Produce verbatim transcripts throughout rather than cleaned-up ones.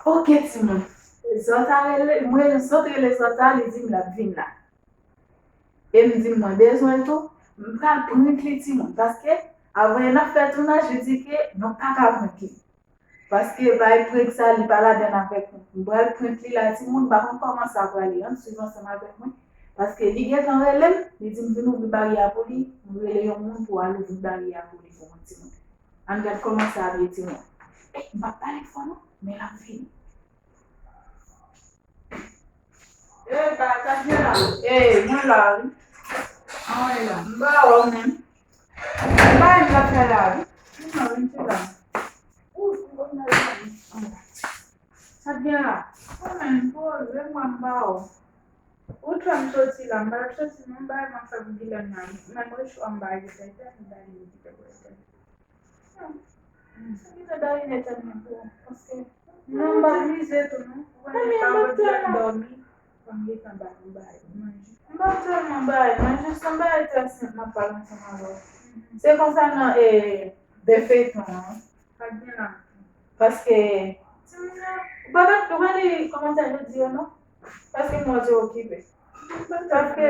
Ok, timoun. Zòt a rele, mwen, zòt rele Zòt a, li di m l ap vin la. E m di m mwen bezwen l tou, m pral prank li, timoun. Paske, avan n ap fè tounaj, li di ke nou pa ka prank li. Paske bay prank sa, li pa ladann avèk nou. M pral prank li la, timoun, m pa konn kòman sa prale. Ann swiv ansanm avèk mwen. Paske li gentan rele m, li di m vin ouvri baryè a pou li. M rele yon moun pou al ouvri baryè a pou li pou mwen, timoun. Ann gad kòman sa ap ye, timoun. Ey, m p ap pale fò non, men l ap vini. Ey, ba, sa gen la? Ey, mwen la, wi. An, wi la. M ba w menm. M ba w, m la fè la, wi. Non, m te la. Ou, ou, ou, ou, ou. Sa gen la? Mwen menm, poze, mwen m ba w. Ou t fè m soti la, m pa t ap soti non, m ba w, mwen fè pou Gilèm la. Menm rechwa m ba w, li fè tèt, m ba l, li fè tèt. Sa ki nan darine tèlman bon, paske non, m ap mize tou non. Ou konnen pa vle dòmi, fò m gentan ba nou bagay pou manje. M pa tèlman bay, manje se yon bagay trè senp, m ap pale ansanm avè w. Se konsènan, e, de feyton an. Pa t gen la. Paske, timoun yo, ou pa ka, ou pa li kòmantè yo di yo non. Paske m wè ou te okipe. Paske,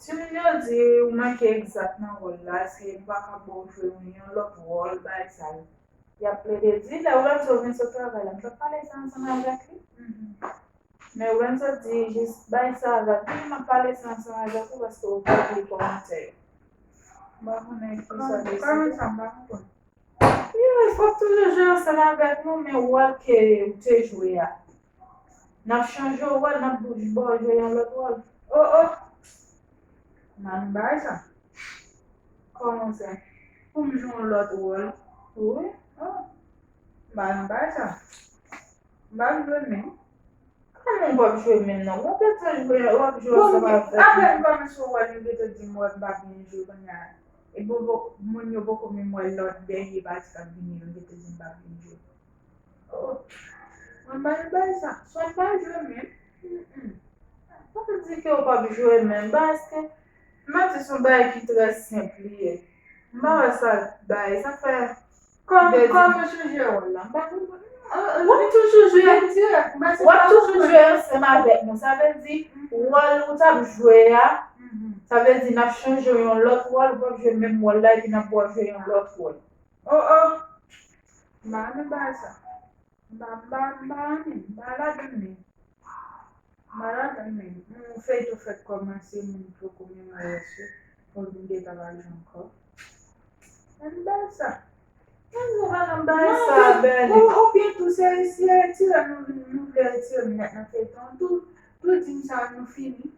timoun yo di ou manke egzak nan wòl la, se m pa ka ba w jwe yon lòt wòl, bagay sa yo. Y ap plede di, lè Lorenzo vin sot travay la, m t ap pale sa ansanm avèk li. Men Lorenzo di jis bay sa avèk li, m ap pale sa ansanm avèk ou paske ou pa li kòmantè yo. M pa konnen ki sa deside. Kòman sa, m pa konprann. Yo, fòk toujou jwe ansanm avèk nou, men wòl ke ou te jwe a. N ap chanje wòl, n ap bouj bò, jwe yon lòt wòl. Oh, oh! M pa nan bagay sa. Kòman sa? Pou m jwe yon lòt wòl? Wi. Oh. M pa nan bagay sa. M pa jwe menm. Kòman w p ap jwe menm non? Ou gentan jwe, w ap jwe ansanm avèk mwen. Apre m kòmanse wè nou gentan di m wè m pa byen jwe kounye a. E bon, bon, moun yo poko menm wè lòt dènye pati k ap vini, yo gentan di m pa byen jwe. Oh, mwen pa nan bagay sa. Swa m pa jwe menm. Mm, mm. Sa vle di ke w p ap jwe menm. Paske, m ap di se yon bagay ki trè senp li ye. M pa wè sa bay. Sa fè Kòm, kòm yo chanje wòl la, m pa konprann. W ap toujou jwe, w ap toujou jwe ansanm avèk nou. Sa vle di, wòl ou t ap jwe a, sa vle di n ap chanje yon lòt wòl, ou p ap jwe menm wòl la, epi n ap wè w jwe yon lòt wòl. Oh, oh. M pa renmen bagay sa. M pa, m pa, m pa renmen, m pa ladann menm. M pa ladann menm. Yon feyton fèk kòmanse, moun poko menm wè rès yo, pou vin gentan pa jwe ankò. Ann bay sa. Ann nou pa nan bay sa, Bèni. Ou, oubyen tou, se, se retire nou, nou vle retire m nèt nan feyton an. Tou, tou di m sa, nou fini.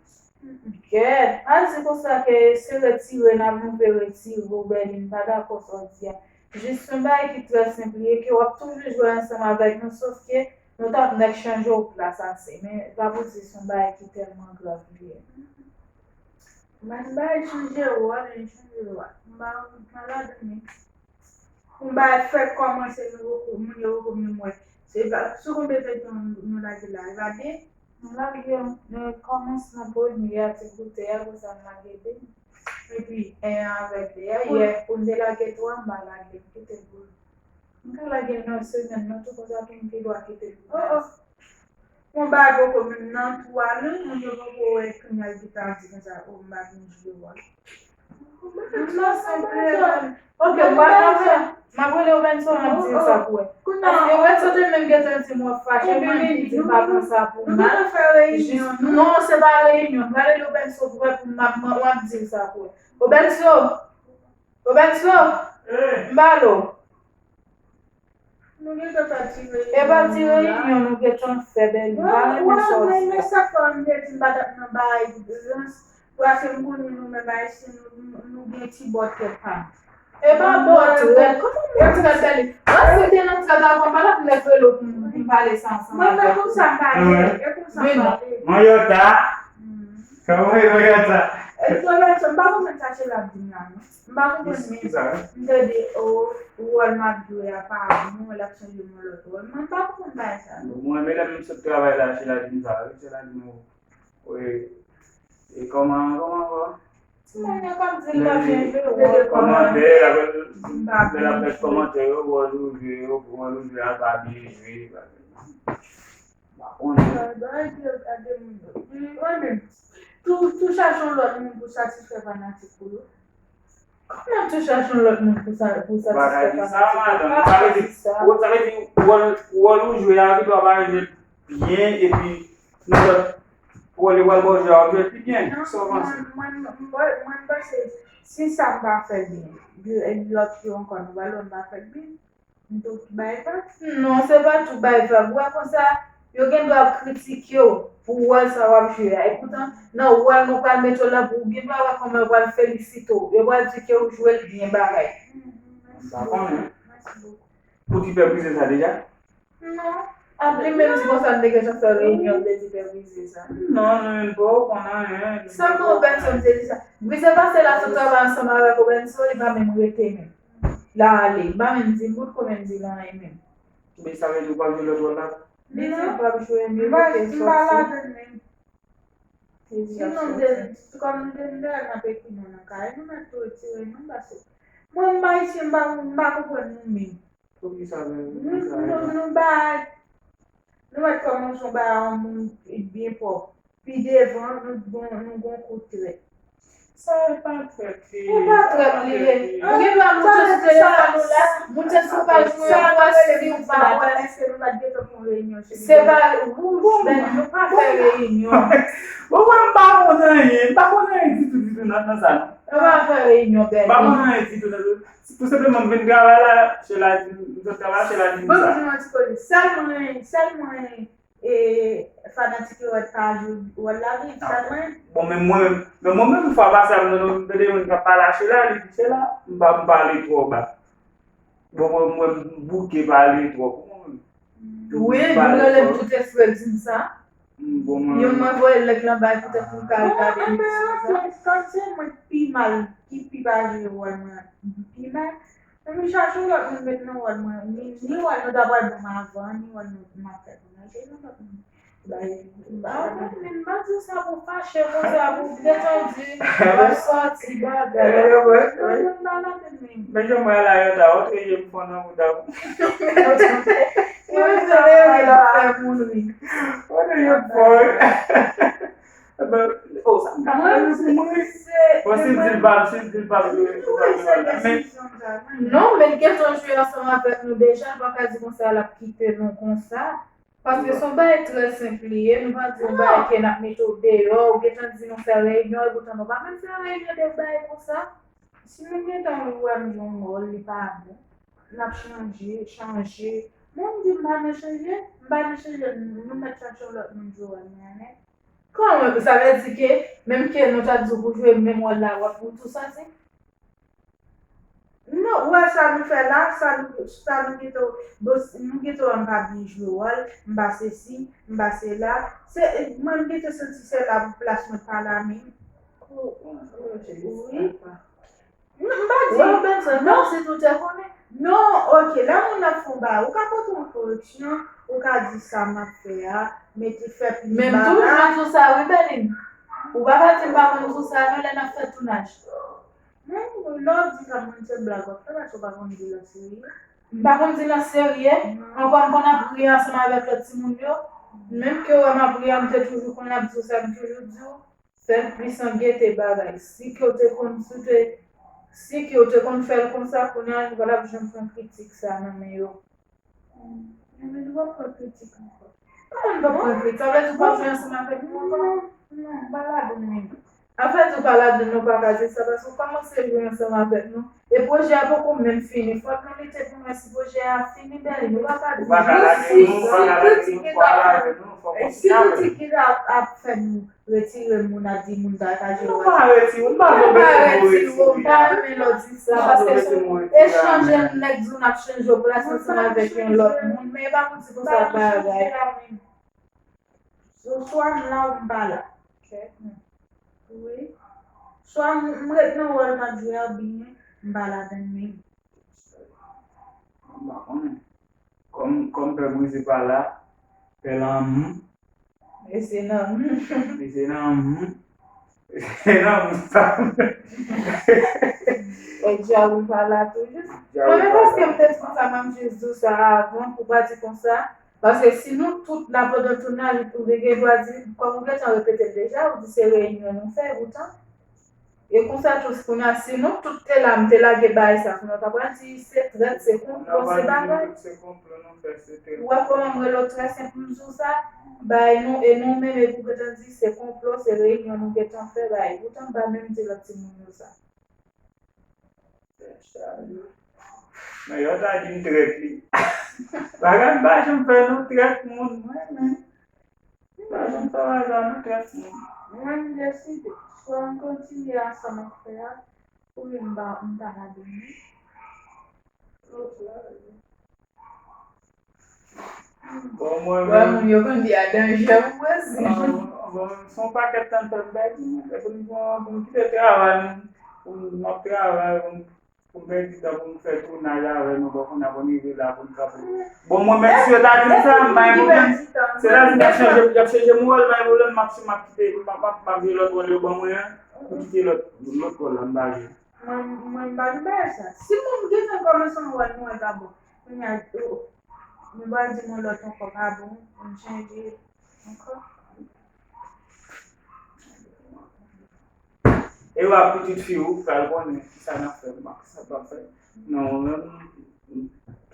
Gèt, al di konsa ke se retire n ap, nou vle retire w, Bèni, m pa dakò sa w di a. Jis yon bagay ki trè senp li ye, ke w ap toujou jwe ansanm avèk nou, sof ke nou t ap nèk chanje w plas ase. Men pa pou di se yon bagay ki tèlman grav li ye. Mwen bay chanje wòl, li chanje wòl. M pa, m pa ladann li. Yon bagay fèk kòmanse, nou poko, moun yo poko menm wè. Se pa, sou konbyen feyton nou lage la? E pa de? Nou lage, nou kòmansman premye a, ti koute a, apre sa n lage de. Epi, en an avèk de a, yè, pou n te lage twa, m pa lage, m kite l pou li. M ka lage nan semèn nan tou, konsa tou m gen dwa kite l pou li. Oh, oh. Yon bagay poko menm nan twa non, moun yo poko wè kounye a l gentan di konsa, oh, m pa vin jwe wòl. Oke, m pa ka fè. M ap rele Obenson, m ap di l sa pou wè. Paske Obenson te menm gentan di m w ap fache, mwen ki di m pa pran sa pou mal. Jis, non, se pa reyinyon. M pral rele Obenson pou wè pou m ap, m ap di l sa pou wè. Obenson! Obenson! M ba l ou. Nou gentan fè ti reyinyon. E pa ti reyinyon nou gentan fè, Bèni. M pa renmen sa w di a. Men sa fè m te di m pa t ap nan bagay rans, paske m konnen nou menm Ayisyen, nou, nou, nou gen ti bò trèt pa nou. E pa bò trèt. Kòman bò trèt, Bèni? Rans se te nan trèt avan, m pa t ap nèk rele w pou m, pou m pale sa ansanm avèk ou. Mwen menm konsa m pale. E konsa m pale. Mwen yo ta. Kòman yo, yo ta? E, Jonathan, m pa konprann sa Sheila ap di m la, non. M pa konprann, men m tande, o, wòl m ap jwe a pa bon, l ap chanje m yon lòt wòl. Mwen, m pa konprann bagay sa, non. Mwen, menm lè m sot travay la, Sheila di m sa, wi, Sheila di m, wi, e kòman, kòman, kòman? Timoun yo k ap di l pa byen jwe wòl. Kòmantè, lè l ap fè kòmantè yo, wòl ou jwe, wòl ou jwe a pa byen jwe. M pa konnen. Bagay, bagay, gade moun yo. Mwen menm, tou, tou chache yon lòt moun pou satisfè fanatik ou yo. Kòman tou chache yon lòt moun pou sa, pou satisfè fanatik ou? Bagay di sa, madanm. Sa vle di, sa vle di, wòl, wòl ou jwe a, gendwa pa jwe byen, epi nenpòt wòl yo pral ba w jwe a, w ap jwe l pi byen. Sa w panse? Mwen, mwen, mwen, mwen panse, si sa m pa fè l byen, lòt yo ankò, nou ba lòt m pa fè l byen. M tou bay vag? Non, se pa tou bay vag. Ou wè konsa, yo gen dwa ap kritike w pou wòl sa w ap jwe a. Epoutan, nan wòl mwen pral mete w la, pou ou gen dwa wè kòman yo pral felisite w. Yo pral di ke ou jwe l byen bagay. M pa konnen. Ou te fè brize sa deja? Non. Ap li menm di konsa m te gentan fè reyinyon, m te di fè brize sa. Non, nou menm pa w konn anyen. Sa m wè Obenson te di sa. Brize pase la sou travay ansanm avèk Obenson, li pa menm rete menm. La ale, m pa menm di bout kòman m di l anyen menm. Men sa vle di ou pral jwe lòt wòl la? Li di l p ap jwe, men li te sòti. Sinon, m te, kòm m te, m te wè n ap ekri non nan kay, nou mèt tou retire non, paske mwen, m ayisyen, m pa, m pa konprann nou menm. Poukisa menm? Nou, nou, nou ba, nou mèt kòmanse yon bagay, yon moun byen pwòp. Pi devan, nou gon, nou gon kou trèt. Sa e pa trèt li ye. E pa trèt li ye. Ou gen dwa moute sou telefòn ou la, moute sou paj mwen an, pou wè si ou pa wè. Èske nou pa t gentan fè yon reyinyon cheri? Se pa, wouch, Bèni, nou pa fè reyinyon. Bon, mwen, m pa konn anyen, m pa konn anyen ditou, ditou nan, nan sa, non. Nou pa fè reyinyon, Bèni. M pa konn anyen ditou nan sa. Tou senpleman, m vin travay la, Chela di m, m sot travay, Chela di m sa. Bon, m di w yon ti koze. Sèl mwen, sèl mwen, e, fanatik yo wè pa jwe wòl la, li sa mwen. Bon, men mwen, men mwen menm, fwa pase a, m tande, m tande moun k ap pale a Chela, li di Chela, m pa, m pale twò ba. Bon, mwen, mwen, m bouke pale twòp, mwen menm. Wi, m rele m tout eksprè di m sa. Bon, mwen. Yon mwen voye lèt lan bay poutèt pou m ka al gade emisyon sa. Kòm se mwen ki pi mal, ki pi pa jwe wòl mwen pi mal, men m chache yon lòt moun met nan wòl mwen. Ni, ni wòl nou ta pral ban m avan, ni wòl nou m ap fè pou mwen. Se yon lòt moun. Bay, bay. Ah, men, men, m pa di w sa pou fache konsa, pou gentan di, w ap sòti bagay. Men jan mwen la, yo ta, w te ye m fò nan mouda. Yo te ye m fò. Mwen, se, bon, si l di l pa, si l di l pa, men, non, men l gentan jwe ansanm avèk nou deja, l pa ka di konsa l ap kite nou konsa. Paske se yon bagay trè senp li ye, nou pa di yon bagay ke n ap mete w deyò, ou gentan di nou fè reyinyon, epoutan nou pa menm fè reyinyon de bagay konsa. Si nou gentan wè m jwe yon wòl, li pa bon, n ap chanje, chanje. Mwen, m di m pa nan chanje, m pa nan chanje, nou mèt chache yon lòt moun jwe wòl mwen an nèt. Kòman? Sa vle di ke menm ke nou ta di w pou jwe menm wòl la, w ap, ou tou sòti? Non, ou wè sa nou fè la, sa nou, sa nou gentan, bon, nou gentan wè m pa byen jwe wòl, m pa sesi, m pa sela. Se, mwen, m gentan santi se la pou plas mwen pa la menm. Wi. Non, m pa di. Wè, Benson, non. Kòmsi tou te konnen. Non, ok, lè moun ap fè yon bagay, ou ka pote yon koreksyon, ou ka di sa m ap fè a, mete fè plis bagay. Men m toujou di w sa, wi, Bèlin. Ou pa ka di m pa konn di w sa, non, lè n ap fè tounaj. Men, lè w di sa, moun se blag w ap fè, paske w pa konn di l an serye. M pa konn di l an serye. Non. Ankò, m konn ap ri ansanm avèk lòt timoun yo. Menm ke w wè m ap ri a, m te toujou konn ap di w sa, m toujou di w. Fè l plis an gete bagay. Si ke w te konn, si w te, si ke w te konn fè l konsa, kounye a, nou pa t ap janm pran kritik sa nan men yo. Men nou p ap pran kritik ankò. Kòman nou p ap pran kritik? Sa vle di w p ap jwe ansanm avèk nou ankò? Non, non, m pa ladann menm. Sa vle di w pa ladann, nou pa ka di sa, paske w kòmanse jwe ansanm avèk nou. E pwojè a poko menm fini. Fòk nou lite pou nou wè si pwojè a fini, Bèlin. Nou pa ka di nou si, si kritik ki ta ap, si kritik ki ta ap, ap fè nou retire moun, ap di moun pa ka jwe wòl. Nou pa retire, m pa vle mete mo retire a. M pa renmen lè w di sa, paske se yon echanj, nèg di w n ap chanje w plas ansanm avèk yon lòt moun, men e pa pou di konsa bagay. Swa m la ou m pa la. Wi. Swa m, m ret nan wòl m ap jwe a, oubyen m pa ladann menm. M pa konnen. Kòm, kòm pè brize pa la, pè lanmou. E se nan m. E se nan m. E se nan m sa. E djab ou pa la toujou. Mwen menm paske m te di konsa, m ap jis di w sa avan, pou pa di konsa. Paske si nou tout la pandan tounaj, ou te gen dwa di, kòm ou gentan repete l deja, ou di se reyinyon nou fè, poutan. E konsa tou, kounye a, si nou tout te la, m te lage bagay sa, kounye a, w ta pral di se trèt, se konplo, se bagay. Tout se konplo nou fè, se trèt. Ou wè kòman m rele w trè senp, m di w sa? Bay nou, e nou menm, epi w gentan di se konplo, se reyinyon nou gentan fè, bay. Poutan, m pa menm di lòt timoun yo sa. Men yo ta di m trèt li. Bagay m pa janm fè nou trèt moun, mwen, men. M pa janm fè bagay nou trèt moun. Mwen, m deside, swa m kontinye ansanm ak frè a, oubyen m pa, m pa ladann li. Bon, mwen menm. Wè, moun yo konn di a danje pou wè si. Bon, se yon pakèt tan m fè m pèdi, mwen. Se pou m, pou m kite travay, m, pou m ap travay, pou m, pou m pèdi tan, pou m fè tounaj avè nou, bon, kounye a pou n rive la, pou n kanpe. Bon, mwen menm, si yo ta di m sa, m pa gen pwoblèm. Sètadi, y ap chanje, y ap chanje m wòl, m pa gen pwoblèm, m ap, m ap kite, m ap, m ap, m ap jwe lòt wòl yo ban mwen an, m kite lòt, lòt wòl la, m pa jwe. Mwen, mwen, m pa gen bagay sa. Si moun gentan kòmanse yon wòl, nou wè pa bon. Kounye a, oh, nou pral di m yon lòt ankò pa bon, pou n chanje ankò. E w ap pitit fi ou pral konnen kisa n ap fè, m pa sa p ap fè. Non, mwen menm,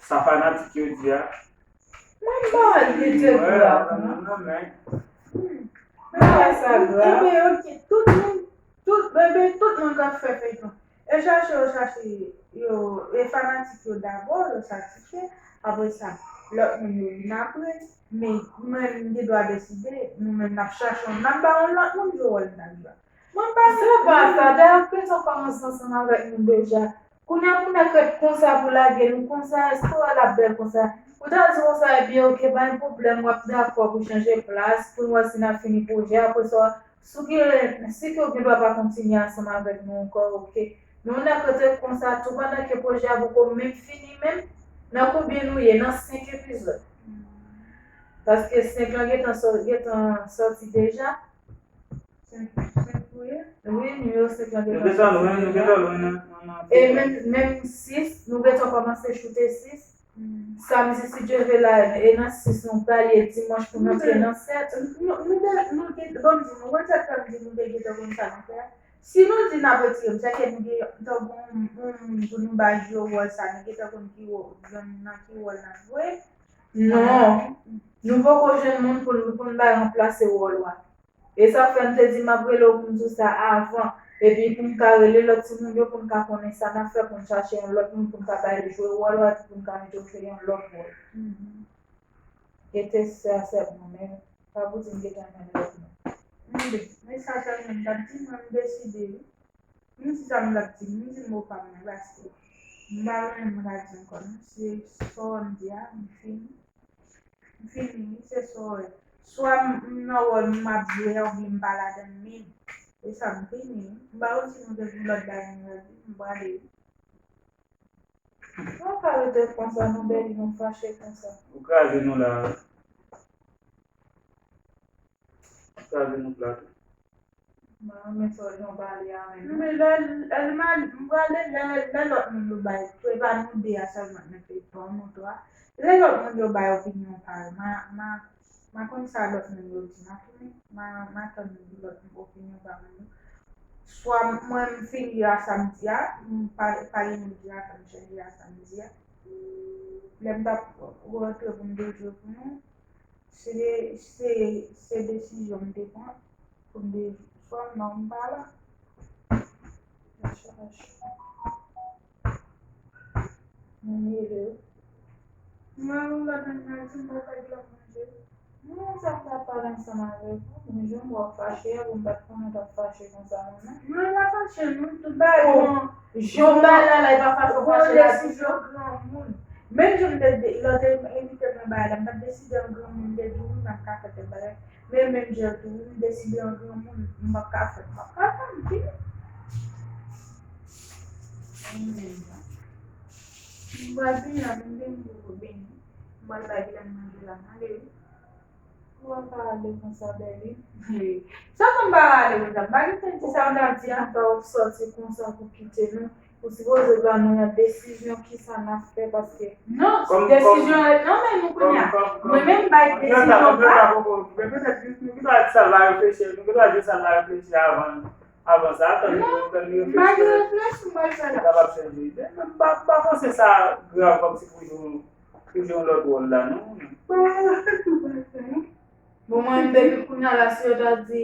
sa fanatik yo di a, Mwen pa wè l li te grav, non. Non, men. Hmm. Men pa sa grav. Ebyen, ok, tout moun, tout, ebyen, tout moun k ap fè feyton. E chache yo chache, yo, e fanatik yo dabò, yo satisfè. Apre sa, lòt moun yo vin apre. Men, mwen, m gen dwa deside, nou menm n ap chache yon, n ap ba yon lòt moun jwe wòl n ap jwe a. Mwen pa Se pa sa, dayè, ou gentan kòmanse ansanm avèk moun deja. Kounye a pou nèg ret konsa pou lage nou konsa, èske w wè l ap bèl konsa? Ou ta di konsa, ebyen, ok, pa gen pwoblèm, w ap dakò pou chanje plas, pou n wè si n ap fini pwojè a, apre sa, si w gen, si ke w gen dwa pa kontinye ansanm avèk nou ankò, ok. Men yon nèg ret konsa tou pandan ke pwojè a poko menm fini menm, nan konbyen nou ye? Nan senk epizòd. Paske senk lan gentan sò-, gentan sòti deja. Senk, senk pou ye? Wi, nimewo senk lan gentan sòti deja. Nou gentan lwen, nou gentan lwen nan, nan, nan. E menm, menm sis, nou gentan kòmanse choute sis. Hmm. Samdi, si Dye vle, la, e nan sis, nou pral ye dimanch pou n antre nan sèt. Nou, nou, nou te, nou te, bon, m di nou, wè sèt samdi, nou te gentan konn sa nou fè a. Si nou di n ap retire m, sèke nou gen, tankou yon, yon moun pou nou ba jwe wòl sa, nou gentan konn ki wò-, nan, nan ki wòl n ap jwe. Non. Nou poko jwenn moun pou n, pou n bay ranplase wòl ou a. E sa fè m te di m ap rele w pou m di w sa avan. Epi pou m ka rele lòt timoun yo, pou n ka konnen sa n ap fè, pou n chache yon lòt moun pou n ka bay jwe wòl ou a, epi pou n ka mete w fè yon lòt wòl. Mhm. E te sa sèlman, men pa pou di m gentan jwenn lòt moun. Mande, men sa sèlman m t ap di, mwen m deside wi. M di sa m t ap di, m di mo pa m nan, paske m pa konnen m ka di ankò non. Se sa w di a, m fini. M fini, se sa w wè. Swa m, m nan wòl m ap jwe a, oubyen m pa ladann menm. E sa m fini. M pa konn si nou gen lòt bagay nou wè, m prale. Nou pa rete konsa, nou bèl, nou fache konsa. Ou kraze nou la. Ou kraze nou plat. Mwen renmen sa w jan w pale a menm. Men lè, lè, lè, m prale, lè, lè lòt moun yo bay, se pa nou de a sèlman nan feyton, nou twa. Lè lòt moun yo bay opinyon pa yo, m a, m a, m a konn sa lòt moun yo di, m a tounen, m a, m a tann lòt opinyon pa moun yo. Swa mwen m fini a samdi a, m pa, pa gen moun ki atann chanje a samdi a. Lè m t ap rantre pou m te jwe pou nou, se, se, se desizyon m te pran pou m te swa m nan m pa la. Mwen chanje. Mwen rele yo. Mwen yon lòt nèg nan di m, "Mwen fè glòt manje." Mwen sa m t ap pale ansanm avèk ou, mwen jwenn w ap fache, ou m pa t konnen w t ap fache konsa non. Mwen pa fache non, tout bagay bon. Jan w bay la la, e pa fache w fache la. Desizyon granmoun. Menm jan m te de-, lè w te envite mwen bay la, m t ap deside an granmoun, m te di wi, m ap ka fè tèl bagay. Men menm jan tou, m deside an granmoun, m p ap ka fè, m p ap ka fè, m fini. M pral fini la, m vin pou beni. M pral bay Gilèm manje la, m ale wi. Ou pa ka ale konsa, Bèlin. Sa fè m pa ale konsa, m pa gen tan di sa m t ap di a. Konsa w sòti konsa pou kite nou. Ou sipoze ba nou yon desizyon kisa n ap fè, paske non, desizyon rete nan men nou kounye a. Mwen menm bay desizyon pa. Men petèt nou gen dwa di sa l va reflechi, nou gen dwa di sa l va reflechi avan, avan sa, tann li reflechi, li kapab chanje ide. Men m pa, m pa panse sa grav kòmsi pou jwe, pou jwe yon lòt wòl la, non. Bon, mwen menm depi kounye a la, si yo ta di,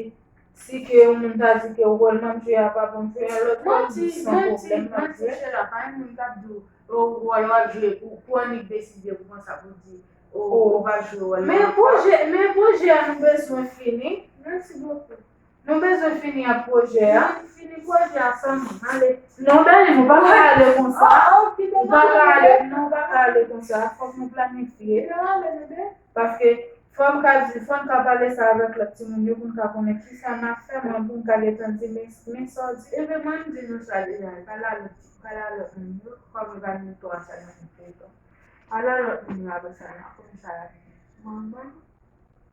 si ke yon moun ta di ke wòl m ap jwe a pa bon, m jwe yon lòt wòl, m di san pwoblèm, m ap jwe. Manti, manti, Shella, pa gen moun k ap di w, o, wòl w ap jwe, ou, pou annik deside pou konsa, pou di, o, ou va jwe wòl la ankò. Men pwojè, men pwojè a nou bezwen fini. Merci beaucoup. Nou bezwen fini ak pwojè a. Fini pwojè a sèlman, ale. Non, Darline, ou pa ka ale konsa. Ou pa ka ale, non, ou pa ka ale konsa. Fòk nou planifye. Paske fò m ka di, fò n ka pale sa avèk lòt timoun yo pou n ka konnen kisa n ap fè, mwen pou m ka gentan di, men, men sa w di. Ebyen, mwen m di nou sa deja, pale a lòt, pale a lòt moun yo, kòm yo pa gen twa sa nan tèt yo. Pale a lòt moun yo apre sa, n ap konn sa l ap di. Manman,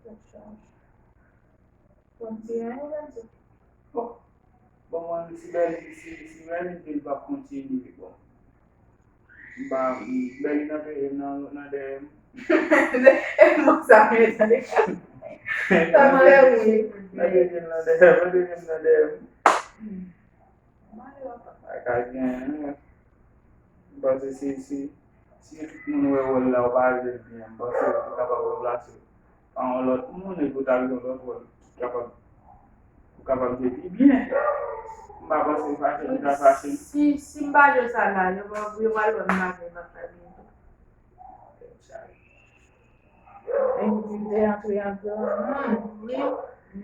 tèt chaje. Kontinye, Lorenzo. Bon. Bon, mwen, si Berlin, si, si Berlin di l p ap kontinye, bon. M pa, Berlin antre nan, nan dèyè m. E bon sa, men tande. Sa m fè ri. Antre nan dèyè m, antre nan dèyè m. Sa ka gen, wi. M panse si, si, si tout moun wè wòl la, ou pa jwe l byen, m panse ou te kapab ranplase pa yon lòt moun, epi ou ta jwe yon lòt wòl ki kapab, ou kapab jwe pi byen. M pa panse fache li ta fache. Si, si m pa jwe sa la, yo va, yo va wè m avè l pa fè byen tou. Envite antre antre. Wi,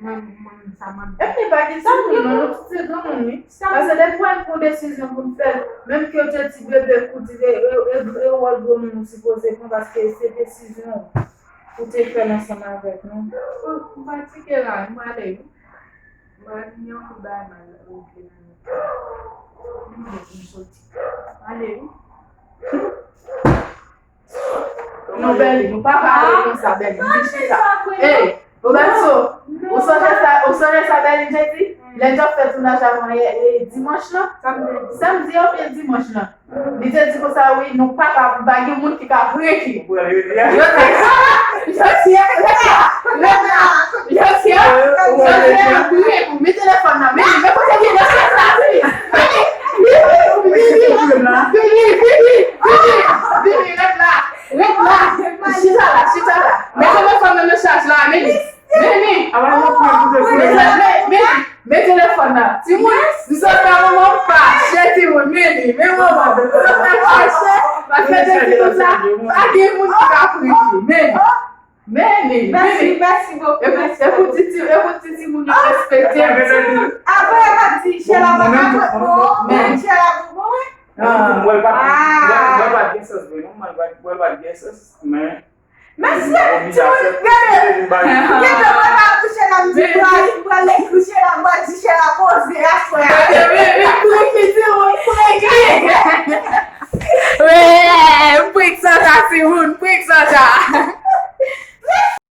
mwen, mwen, sa mwen. Epi pa gen sa moun non, nou tout se granmoun wi. Paske depi w pran desizyon pou n fè l, menm ke w te ti bebe kou di e, e, e, e wòl granmoun ou sipoze pran paske se desizyon ou te fè l ansanm avèk nou. M fatige la, m prale wi. Mwen, yon kou bay mal regle nan men. M soti. Ale wi. Non, Berlin, ou pa ka ale konsa, Berlin. Vin chita. Ey, Roberto, ou sonje sa, ou sonje sa Berlin te di? Lè n t ap fè tounaj avan yè, e, dimanch lan? Samdi oubyen dimanch lan? Li te di konsa, wi, nou pa ka, pa gen moun ki ka prank li. Yo te, yo te, yo te, yo te, yo te prank ou. Met telefòn nan, men, men kote gen nan chèz la, vini. Vini, vini, vini, vini, vini, vini, vini, ret la, ret la, chita la, chita la. Met telefòn nan nan chaj la, men li, men li. Men, men, men telefòn nan. Timoun, m sot nan manman m fache, timoun, men li, men manman m. M sot nan fache, paske te di konsa, pa gen moun ki ka prank li, men li. Men li, men li. Mèsi, mèsi bokou, mèsi bokou. E pou ti, e pou ti timoun yo respekte m. Apre, yo pa di, Shella pa ka prank bon, men Shella bon, bon, wi. Mwen pa, mwen pa gen sans vre, non, mwen pa, mwen pa gen sans, men. Mèsi, timoun, gade. Gade, mwen pa kouche la, m di, m pral kouche la, m pral di Shella poze aswè a. Gade, wi, wi.